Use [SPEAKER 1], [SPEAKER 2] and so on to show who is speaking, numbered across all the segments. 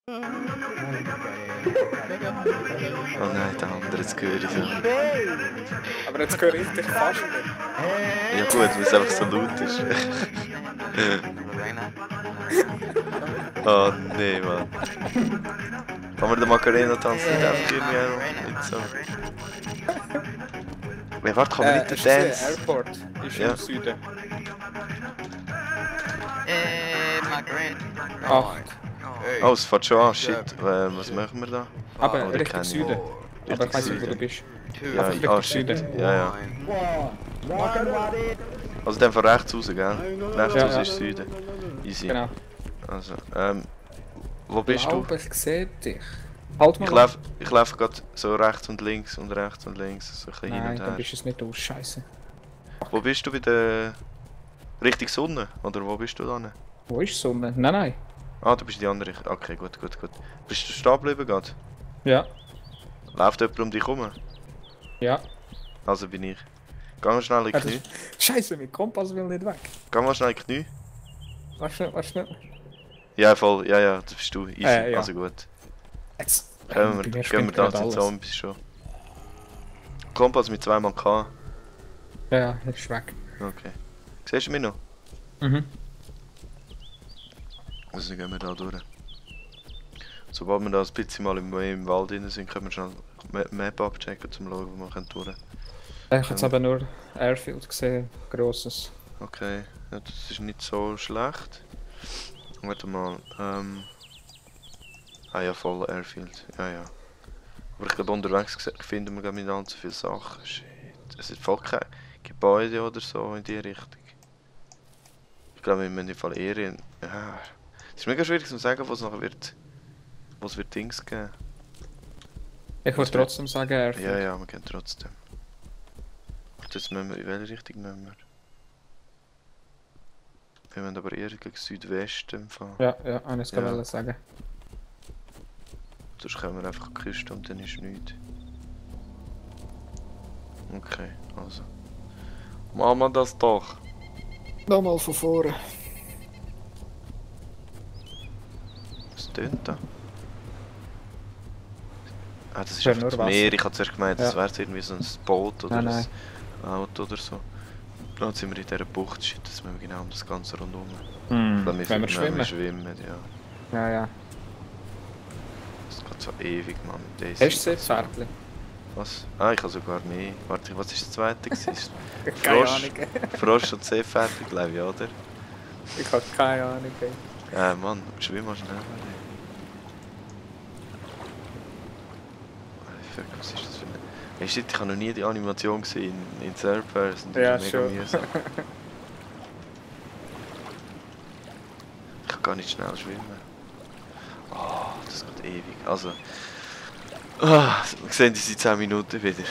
[SPEAKER 1] Oh nein, der andere, jetzt höre ich so.
[SPEAKER 2] Aber jetzt höre ich dich fast nicht.
[SPEAKER 1] Ja gut, weil es einfach so laut ist. Oh nee, Mann. Kann man den Macarena-Tanz nicht einfach irgendwie auch nicht so... Ja, warte, kann man nicht den Dance...
[SPEAKER 2] Airport ist
[SPEAKER 1] Ja.
[SPEAKER 2] im Süden.
[SPEAKER 3] Macarena.
[SPEAKER 2] 8.
[SPEAKER 1] Oh, es fährt schon an, shit. Was machen wir da?
[SPEAKER 2] Aber
[SPEAKER 1] Oh, den
[SPEAKER 2] Richtung
[SPEAKER 1] kenn ich.
[SPEAKER 2] Süden. Aber ich weiss nicht, wo
[SPEAKER 1] Süden.
[SPEAKER 2] du bist.
[SPEAKER 1] Ja,
[SPEAKER 2] Einfach Richtung
[SPEAKER 1] ah, shit.
[SPEAKER 2] Süden.
[SPEAKER 1] Ja, ja. Also dann von rechts raus, gell? Rechts
[SPEAKER 2] Ja,
[SPEAKER 1] raus
[SPEAKER 2] ja.
[SPEAKER 1] ist Süden. Easy.
[SPEAKER 2] Genau.
[SPEAKER 1] Also, wo bist
[SPEAKER 2] Ich
[SPEAKER 1] du?
[SPEAKER 2] glaube, ich sehe dich. Halt mal.
[SPEAKER 1] Ich laufe gerade so rechts und links, so ein bisschen hin
[SPEAKER 2] Nein,
[SPEAKER 1] und
[SPEAKER 2] dann
[SPEAKER 1] her.
[SPEAKER 2] bist du es nicht aus. Scheiße.
[SPEAKER 1] Wo bist du wieder? Richtung Sonne? Oder wo bist du dann?
[SPEAKER 2] Wo ist die Sonne? Nein, nein.
[SPEAKER 1] Ah, du bist die andere. Okay, gut. Bist du stehen geblieben gerade?
[SPEAKER 2] Ja.
[SPEAKER 1] Läuft jemand um dich herum?
[SPEAKER 2] Ja.
[SPEAKER 1] Also bin ich. Geh mal schnell in die Knie.
[SPEAKER 2] Scheiße, mein Kompass will nicht weg.
[SPEAKER 1] Geh mal schnell in die Knie.
[SPEAKER 2] Warte schnell.
[SPEAKER 1] Ja, voll. Ja, das bist du. Easy.
[SPEAKER 2] Ja.
[SPEAKER 1] Also gut.
[SPEAKER 2] Jetzt.
[SPEAKER 1] Gehen wir da zu Zombies schon. Kompass mit 2 K.
[SPEAKER 2] Ja, jetzt ist weg.
[SPEAKER 1] Okay. Siehst du mich noch?
[SPEAKER 2] Mhm.
[SPEAKER 1] Also dann gehen wir da durch. Sobald wir da ein bisschen mal im Wald drin sind, können wir schnell die Map abchecken, um zu schauen, wo wir durch können.
[SPEAKER 2] Ich habe jetzt aber nur Airfield gesehen, grosses.
[SPEAKER 1] Okay, ja, das ist nicht so schlecht. Warte mal, ah ja, voll Airfield, ja. Aber ich glaube unterwegs finden wir nicht allzu viele Sachen. Shit, es sind voll keine Gebäude oder so in die Richtung. Ich glaube, wir müssen im Fall eher in... Ja. Es ist mega schwierig zu sagen, was nachher wird... Was wird Dings geben.
[SPEAKER 2] Ich würde trotzdem sagen Airfield.
[SPEAKER 1] Ja, wir gehen trotzdem. Jetzt müssen wir, in welche Richtung müssen wir? Wir müssen aber eher gegen Südwesten fahren.
[SPEAKER 2] Ja, habe ich es
[SPEAKER 1] Ja.
[SPEAKER 2] gerade sagen.
[SPEAKER 1] Sonst können wir einfach an die Küste und dann ist nichts. Okay, also. Machen wir das doch.
[SPEAKER 2] Nochmal von vorne.
[SPEAKER 1] Was tönt da? Ah, das ist
[SPEAKER 2] Ja,
[SPEAKER 1] einfach
[SPEAKER 2] nur
[SPEAKER 1] das
[SPEAKER 2] Wasser.
[SPEAKER 1] Meer. Ich hatte zuerst gemeint, das
[SPEAKER 2] Ja.
[SPEAKER 1] wäre irgendwie so ein Boot oder
[SPEAKER 2] Nein.
[SPEAKER 1] ein Auto oder so. Jetzt sind wir in dieser Bucht. Shit, das müssen wir genau um das Ganze rundum.
[SPEAKER 2] Wenn wir
[SPEAKER 1] Wenn
[SPEAKER 2] schwimmen.
[SPEAKER 1] wir schwimmen, ja.
[SPEAKER 2] Ja.
[SPEAKER 1] Das geht so ewig, Mann.
[SPEAKER 2] Hast du Seepferdchen?
[SPEAKER 1] Was? Ah, ich habe sogar mehr. Warte, was ist das zweite gewesen?
[SPEAKER 2] Keine
[SPEAKER 1] Frosch.
[SPEAKER 2] Ahnung.
[SPEAKER 1] Frosch und Seepferdchen, glaube ich, oder?
[SPEAKER 2] Ich habe keine Ahnung.
[SPEAKER 1] Mann, schwimm mal schnell. Fuck, was ist das für eine... Hey, shit, ich habe noch nie die Animation gesehen in Third Person. Das
[SPEAKER 2] Ja,
[SPEAKER 1] ist mega
[SPEAKER 2] schon.
[SPEAKER 1] mühsam. Ich kann gar nicht schnell schwimmen. Oh, das geht ewig. Also... wir sehen uns in 10 Minuten wieder.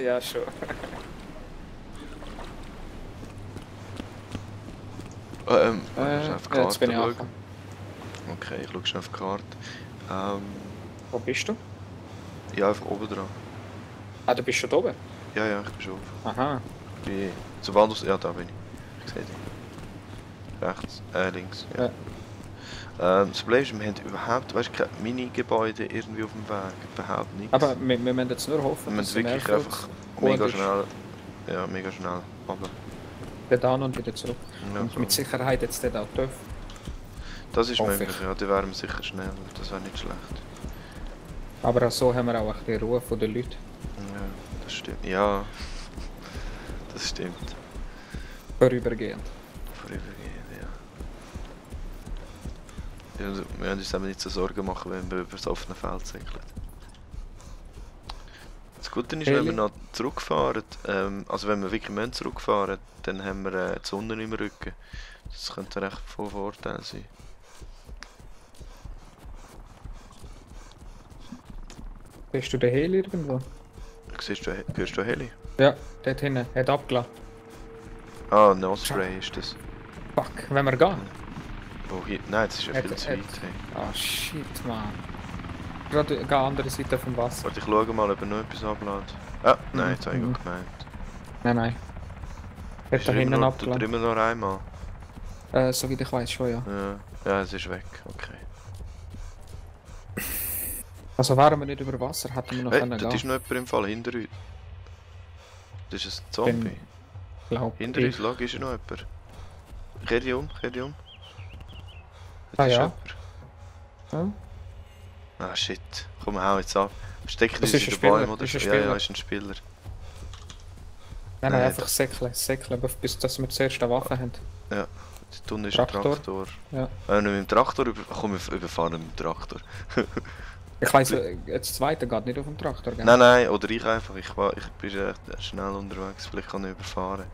[SPEAKER 2] Ja, schon.
[SPEAKER 1] Auf die
[SPEAKER 2] Jetzt bin
[SPEAKER 1] Karte
[SPEAKER 2] ich
[SPEAKER 1] schauen.
[SPEAKER 2] angekommen.
[SPEAKER 1] Okay, ich schaue schnell auf die Karte.
[SPEAKER 2] Wo bist du?
[SPEAKER 1] Ja, einfach oben dran.
[SPEAKER 2] Ah, du bist schon oben?
[SPEAKER 1] Ja, ich bin schon oben.
[SPEAKER 2] Aha.
[SPEAKER 1] Sobald du... Ja, da bin ich. Ich sehe dich. Rechts, links, ja. Das Problem ist, wir haben überhaupt, weißt du, keine Mini-Gebäude irgendwie auf dem Weg. Überhaupt nichts.
[SPEAKER 2] Aber wir müssen jetzt nur hoffen,
[SPEAKER 1] wir
[SPEAKER 2] dass
[SPEAKER 1] müssen
[SPEAKER 2] ein
[SPEAKER 1] wirklich
[SPEAKER 2] Airfield
[SPEAKER 1] einfach
[SPEAKER 2] gut
[SPEAKER 1] mega
[SPEAKER 2] ist.
[SPEAKER 1] schnell... Ja, mega schnell. Aber...
[SPEAKER 2] Wieder hin und wieder zurück.
[SPEAKER 1] Ja,
[SPEAKER 2] Und
[SPEAKER 1] voll.
[SPEAKER 2] mit Sicherheit jetzt dort auch TÜV.
[SPEAKER 1] Das ist
[SPEAKER 2] hoffe
[SPEAKER 1] möglich,
[SPEAKER 2] ich.
[SPEAKER 1] ja. Da wären wir sicher schnell. Das wäre nicht schlecht.
[SPEAKER 2] Aber auch so haben wir auch ein bisschen Ruhe von den Leuten.
[SPEAKER 1] Ja, das stimmt. Ja. Das stimmt.
[SPEAKER 2] Vorübergehend.
[SPEAKER 1] Vorübergehend, ja. Ja, wir müssen uns eben nicht so Sorgen machen, wenn wir über das offene Feld segeln. Das Gute ist, wenn wir noch zurückfahren, also wenn wir wirklich müssen zurückfahren, dann haben wir die Sonne im Rücken. Das könnte recht von Vorteil sein.
[SPEAKER 2] Bist du der Heli irgendwo?
[SPEAKER 1] Hörst du Heli?
[SPEAKER 2] Ja, dort hinten. Hat abgelassen.
[SPEAKER 1] Ah, ein Osprey ist das.
[SPEAKER 2] Fuck, wenn wir gehen.
[SPEAKER 1] Wo hier? Nein, das ist ja viel
[SPEAKER 2] Hat-
[SPEAKER 1] zu weit. Hey.
[SPEAKER 2] Ah, shit, man. Gerade an der anderen Seite vom Wasser.
[SPEAKER 1] Warte, ich schaue mal, ob er noch etwas ablädt. Ah, nein, jetzt habe ich gerade gemeint.
[SPEAKER 2] Nein. Hat
[SPEAKER 1] Ist
[SPEAKER 2] da
[SPEAKER 1] er
[SPEAKER 2] hinten
[SPEAKER 1] immer noch, tut er
[SPEAKER 2] abgelassen.
[SPEAKER 1] immer noch einmal?
[SPEAKER 2] So wie ich weiß schon, ja.
[SPEAKER 1] Ja, es ist weg, okay.
[SPEAKER 2] Also wären wir nicht über Wasser, hätten wir noch
[SPEAKER 1] Hey,
[SPEAKER 2] können
[SPEAKER 1] dort ist
[SPEAKER 2] gehen.
[SPEAKER 1] noch jemand im Fall hinter uns. Das ist ein Zombie.
[SPEAKER 2] Glaub
[SPEAKER 1] Hinter
[SPEAKER 2] ich.
[SPEAKER 1] uns lag ist ja noch jemand. Kehr dich um, kehr dich um.
[SPEAKER 2] Ah,
[SPEAKER 1] Dort ist
[SPEAKER 2] ja.
[SPEAKER 1] jemand.
[SPEAKER 2] Ja.
[SPEAKER 1] Ah shit, komm, hau jetzt ab. Verstecken
[SPEAKER 2] Das
[SPEAKER 1] uns
[SPEAKER 2] ist
[SPEAKER 1] in
[SPEAKER 2] ein
[SPEAKER 1] den Bäumen
[SPEAKER 2] Spieler,
[SPEAKER 1] oder
[SPEAKER 2] ist
[SPEAKER 1] so.
[SPEAKER 2] ein
[SPEAKER 1] Ja, ja,
[SPEAKER 2] Spieler.
[SPEAKER 1] ist ein Spieler.
[SPEAKER 2] Nein,
[SPEAKER 1] Nein,
[SPEAKER 2] einfach säckeln, bis dass wir zuerst eine Waffe haben.
[SPEAKER 1] Ja, da unten ist ein
[SPEAKER 2] Traktor.
[SPEAKER 1] Traktor.
[SPEAKER 2] Ja.
[SPEAKER 1] Wenn wir mit dem Traktor komm, wir überfahren mit dem Traktor.
[SPEAKER 2] Ich weiss, das zweite geht nicht auf dem Traktor, gell?
[SPEAKER 1] Nein, nein, oder ich einfach. Ich bin echt schnell unterwegs, vielleicht kann ich überfahren.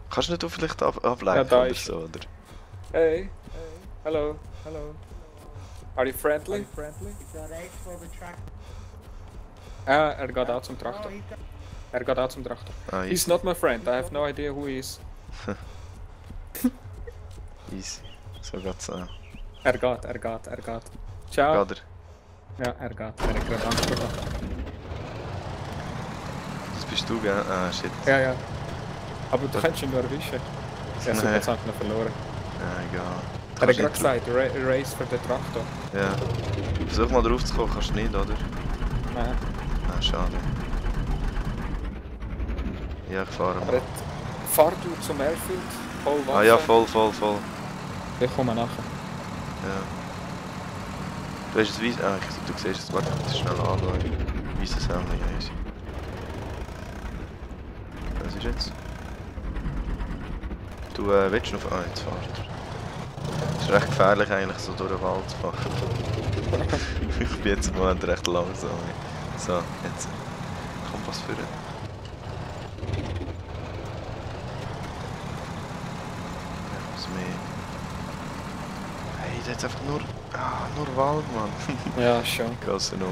[SPEAKER 1] Kannst du nicht vielleicht ablenken
[SPEAKER 2] Ja, da
[SPEAKER 1] oder
[SPEAKER 2] ist
[SPEAKER 1] so, oder?
[SPEAKER 2] Hey, hello. Are you friendly? Ah, er geht auch zum Traktor. Er geht auch zum Traktor.
[SPEAKER 1] Ah,
[SPEAKER 2] He's
[SPEAKER 1] easy.
[SPEAKER 2] not my friend, I have no idea who he is.
[SPEAKER 1] Easy. So geht's auch.
[SPEAKER 2] Er geht. Ciao.
[SPEAKER 1] Geht er?
[SPEAKER 2] Ja, er geht. Er hat gerade Angst bekommen.
[SPEAKER 1] Das bist du, gell? Ah, shit.
[SPEAKER 2] Ja. Aber du kannst ihn nur erwischen. Ja, super,
[SPEAKER 1] Nein.
[SPEAKER 2] jetzt hat er verloren.
[SPEAKER 1] Ja, egal.
[SPEAKER 2] Er
[SPEAKER 1] Kannst
[SPEAKER 2] hat gerade
[SPEAKER 1] nicht
[SPEAKER 2] gesagt, Race für den Traktor.
[SPEAKER 1] Ja. Versuch mal drauf zu kommen, kannst du nicht, oder?
[SPEAKER 2] Nein.
[SPEAKER 1] Ah, schade. Ja, ich fahre
[SPEAKER 2] Aber
[SPEAKER 1] mal.
[SPEAKER 2] fahr du zum Airfield, voll Waffe.
[SPEAKER 1] Ah ja, voll.
[SPEAKER 2] Ich komme nachher.
[SPEAKER 1] Ja. Du hast es weiss... Ah, du siehst es. Warte, ich muss es schnell anschauen. Weißes Helm, ja, easy. Was ist jetzt? Du willst noch... Ah, jetzt fährt er. Es ist recht gefährlich eigentlich, so durch den Wald zu fahren. Ich bin jetzt im Moment recht langsam. So, jetzt. Kompass führen. Ich muss mehr... Hey, da ist einfach nur... Ah, nur Wald, Mann.
[SPEAKER 2] Ja, schon.
[SPEAKER 1] Gasse Nummer.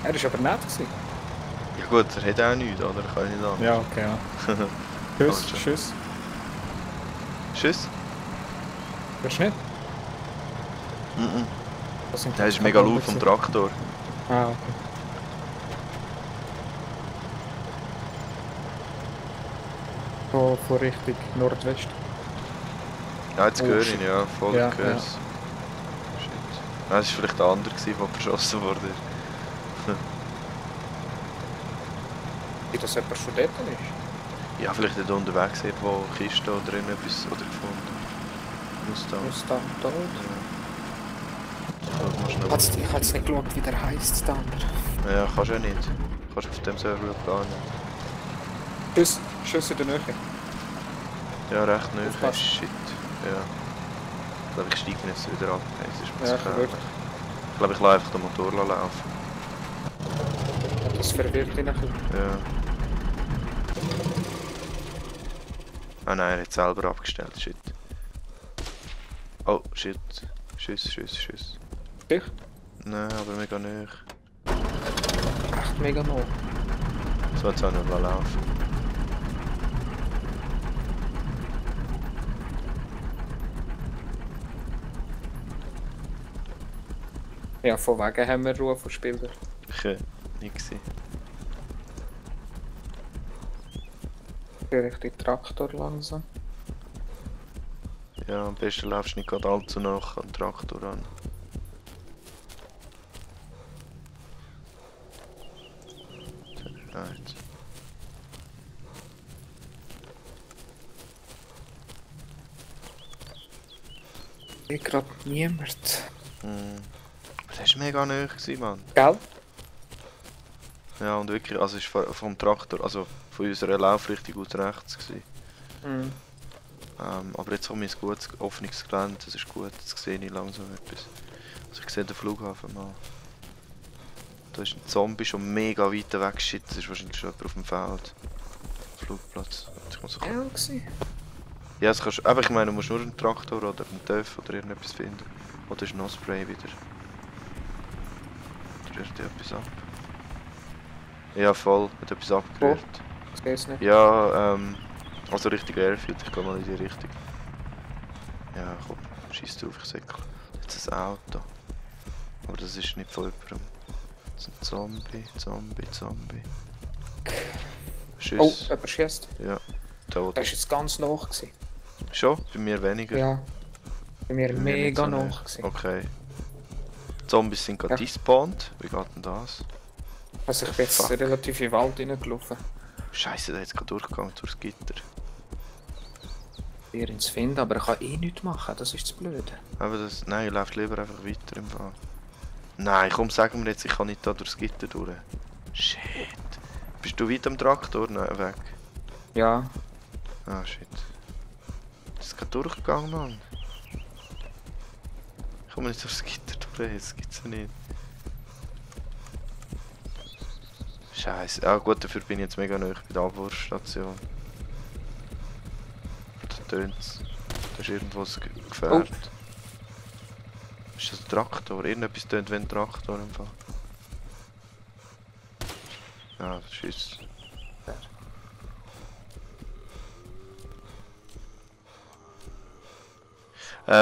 [SPEAKER 2] Er war aber nett gewesen.
[SPEAKER 1] Ja gut, er hat auch nichts, oder? Kann ich nicht an.
[SPEAKER 2] Ja, okay, ja.
[SPEAKER 1] Tschüss,
[SPEAKER 2] Tschüss.
[SPEAKER 1] Tschüss.
[SPEAKER 2] Hörst du nicht?
[SPEAKER 1] Mhm.
[SPEAKER 2] Das sind
[SPEAKER 1] Der ist mega laut vom Traktor.
[SPEAKER 2] Ah, okay. Von Richtung Nordwest.
[SPEAKER 1] Ja, jetzt
[SPEAKER 2] Oh,
[SPEAKER 1] höre ich
[SPEAKER 2] shit.
[SPEAKER 1] ihn, ja. Voll
[SPEAKER 2] Ja,
[SPEAKER 1] gehört.
[SPEAKER 2] ja.
[SPEAKER 1] Shit. Ja, das war vielleicht der andere, der verschossen wurde.
[SPEAKER 2] Wie das jemand schon dort ist?
[SPEAKER 1] Ja, vielleicht hat er unterwegs irgendwo Kiste oder irgendetwas oder gefunden. Mustang.
[SPEAKER 2] Mustang tot.
[SPEAKER 1] Ja. Schau mal schnell.
[SPEAKER 2] Ich habe jetzt nicht geschaut, wie der heisst, der andere.
[SPEAKER 1] Ja, kannst du ja nicht. Kannst auf dem Server gar nicht.
[SPEAKER 2] Schuss in der Nähe.
[SPEAKER 1] Ja, recht neu.
[SPEAKER 2] Aufpassen.
[SPEAKER 1] Shit. Ja. Ich glaube, ich steige jetzt wieder ab. Hey, das ist mir
[SPEAKER 2] Ja,
[SPEAKER 1] zu gefährlich.
[SPEAKER 2] wirklich.
[SPEAKER 1] Ich glaube, ich lasse einfach den Motor laufen.
[SPEAKER 2] Das verwirrt ihn ein bisschen.
[SPEAKER 1] Ja. Ah nein, er hat selber abgestellt. Shit. Oh, shit. Schuss.
[SPEAKER 2] Dich?
[SPEAKER 1] Nein, aber mega nicht.
[SPEAKER 2] Echt mega nah.
[SPEAKER 1] So, jetzt auch noch laufen.
[SPEAKER 2] Ja, von wegen haben wir Ruhe von Spielern.
[SPEAKER 1] Ich nicht gesehen.
[SPEAKER 2] Richtig Traktor langsam.
[SPEAKER 1] Ja, am besten laufst du nicht gerade allzu nah an den Traktor an. Right.
[SPEAKER 2] Ich gerade niemand.
[SPEAKER 1] Das war mega nahe, Mann.
[SPEAKER 2] Gell?
[SPEAKER 1] Ja, und wirklich, also es war vom Traktor, also von unserer Laufrichtung aus rechts gewesen.
[SPEAKER 2] Mhm.
[SPEAKER 1] Aber jetzt habe ich ein gutes offenes Gelände, das ist gut, jetzt sehe ich langsam etwas. Also ich sehe den Flughafen mal. Da ist ein Zombie schon mega weit weg, shit, das ist wahrscheinlich schon jemand auf dem Feld. Flugplatz. Ich muss
[SPEAKER 2] Ja, gewesen.
[SPEAKER 1] ja, das kannst, aber ich meine, du musst nur einen Traktor oder einen TÜV oder irgendetwas finden. Oder ist ein No-Spray wieder. Oder rührt dir etwas ab? Ja, voll, hat etwas abgerührt.
[SPEAKER 2] Ich sehe es nicht.
[SPEAKER 1] Ja, also Richtung Airfield, ich gehe mal in die Richtung. Ja, komm, schieß drauf, ich säckel. Jetzt ein Auto. Aber das ist nicht von jemandem. Das ist ein Zombie.
[SPEAKER 2] Oh,
[SPEAKER 1] Schuss.
[SPEAKER 2] jemand schießt.
[SPEAKER 1] Ja. tot.
[SPEAKER 2] Das war jetzt ganz noch. Gewesen.
[SPEAKER 1] Schon? Bei mir weniger.
[SPEAKER 2] Ja. Bei mir
[SPEAKER 1] Bei mir
[SPEAKER 2] mega
[SPEAKER 1] nicht so
[SPEAKER 2] noch.
[SPEAKER 1] nicht.
[SPEAKER 2] Gewesen.
[SPEAKER 1] Okay. Die Zombies sind gerade
[SPEAKER 2] Ja.
[SPEAKER 1] despawned. Wie geht denn das?
[SPEAKER 2] Also ich bin jetzt
[SPEAKER 1] Fuck.
[SPEAKER 2] relativ in den Wald reingelaufen.
[SPEAKER 1] Scheiße, der ist gerade durchgegangen durchs Gitter.
[SPEAKER 2] Hier ins Finden, aber ich kann eh nichts machen, das ist das Blöde.
[SPEAKER 1] Aber das. Nein, er läuft lieber einfach weiter im Fall. Nein, komm, sag mir jetzt, ich kann nicht da durchs Gitter durch. Shit. Bist du weit am Traktor? Nein, weg.
[SPEAKER 2] Ja,
[SPEAKER 1] Ah, shit. Das ist gerade durchgegangen, Mann. Ich komme nicht durchs Gitter durch, das gibt's ja nicht. Scheiße. Ja gut, dafür bin ich jetzt mega nahe bei der Abwurfstation. Da tönt's. Da ist irgendwas gefährdet. Ist das ein Traktor? Irgendetwas tönt wie ein Traktor im Fall. Ja, das ist...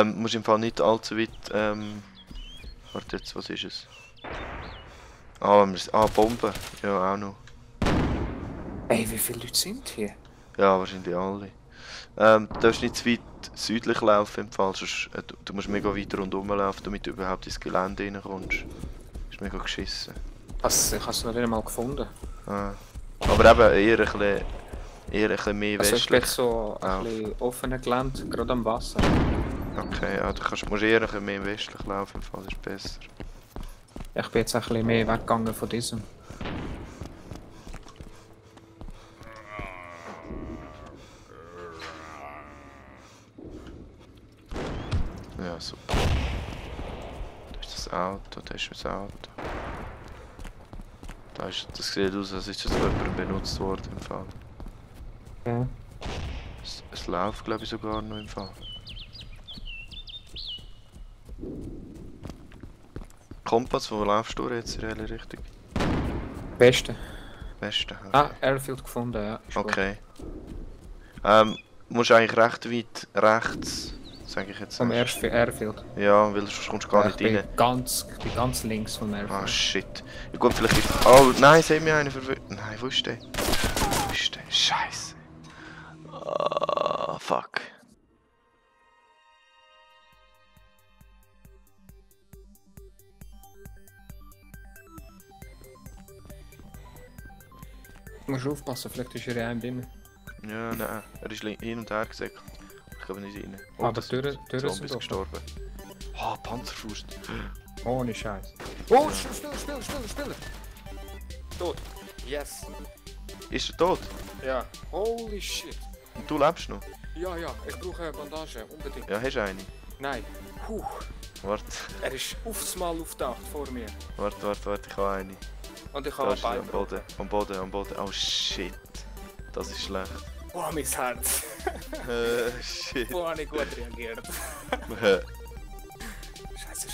[SPEAKER 1] Musst im Fall nicht allzu weit, warte jetzt, was ist es? Bomben. Ja, auch noch.
[SPEAKER 2] ey, wie viele Leute sind hier?
[SPEAKER 1] Ja, wahrscheinlich alle. Du darfst nicht zu weit südlich laufen im Fall, sonst, du musst mega weit rundherum laufen, damit du überhaupt ins Gelände reinkommst. Ist mega geschissen.
[SPEAKER 2] Also, ich habe es noch nicht einmal gefunden.
[SPEAKER 1] Ah. Aber eben eher ein bisschen mehr
[SPEAKER 2] Also ich bin
[SPEAKER 1] westlich.
[SPEAKER 2] jetzt so
[SPEAKER 1] Ah.
[SPEAKER 2] ein bisschen offenes Gelände, gerade am Wasser.
[SPEAKER 1] Okay, ja, du musst eher ein bisschen mehr westlich laufen, im Fall ist besser.
[SPEAKER 2] Ich bin jetzt ein bisschen mehr weggegangen von diesem.
[SPEAKER 1] Ja, super. Da ist das Auto, da ist das Auto. Das sieht aus, als ist das von jemandem benutzt worden im Fall.
[SPEAKER 2] Ja.
[SPEAKER 1] Es läuft glaube ich sogar noch im Fall. Kompass, wo laufst du jetzt in welche Richtung?
[SPEAKER 2] Beste.
[SPEAKER 1] Westen? Okay.
[SPEAKER 2] Ah, Airfield gefunden, ja. Ist gut.
[SPEAKER 1] Okay. Musst eigentlich recht weit rechts, sage ich jetzt.
[SPEAKER 2] Vom
[SPEAKER 1] erst.
[SPEAKER 2] Airfield.
[SPEAKER 1] Ja, weil sonst kommst du gar
[SPEAKER 2] Ja,
[SPEAKER 1] nicht
[SPEAKER 2] ich
[SPEAKER 1] rein.
[SPEAKER 2] bin ganz links vom
[SPEAKER 1] Ah
[SPEAKER 2] Airfield.
[SPEAKER 1] shit. Ja, gut, vielleicht ist... Oh nein, sehen wir einen verwirrt. Nein, wo ist der? Wo ist der? Scheiße. Ah, fuck.
[SPEAKER 2] Du musst aufpassen, vielleicht ist er ja einem drin.
[SPEAKER 1] Ja, nein, er ist hin und her gesäckelt. Ich komme nicht rein. Oh,
[SPEAKER 2] Aber
[SPEAKER 1] das
[SPEAKER 2] Türen
[SPEAKER 1] Zombie
[SPEAKER 2] sind
[SPEAKER 1] ist
[SPEAKER 2] offen.
[SPEAKER 1] gestorben. Ah, Panzerfaust.
[SPEAKER 2] Ohne Scheiß. Oh, Spieler! Tot. Yes.
[SPEAKER 1] Ist er tot?
[SPEAKER 2] Ja. Holy shit.
[SPEAKER 1] Und du lebst noch?
[SPEAKER 2] Ja, ich brauche eine Bandage, unbedingt.
[SPEAKER 1] Ja, hast du eine?
[SPEAKER 2] Nein. Puh.
[SPEAKER 1] Warte,
[SPEAKER 2] Er ist aufs Mal auftaucht vor mir.
[SPEAKER 1] warte, ich habe eine.
[SPEAKER 2] Und ich
[SPEAKER 1] Da
[SPEAKER 2] habe
[SPEAKER 1] ist er,
[SPEAKER 2] ein
[SPEAKER 1] am
[SPEAKER 2] Bein.
[SPEAKER 1] Boden, am Boden. Oh shit. Das ist schlecht.
[SPEAKER 2] Boah, mein Herz.
[SPEAKER 1] Shit.
[SPEAKER 2] Boah, nicht gut reagiert.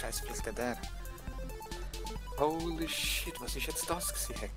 [SPEAKER 2] Scheiße, vielleicht der. Holy shit, was ist jetzt das gewesen?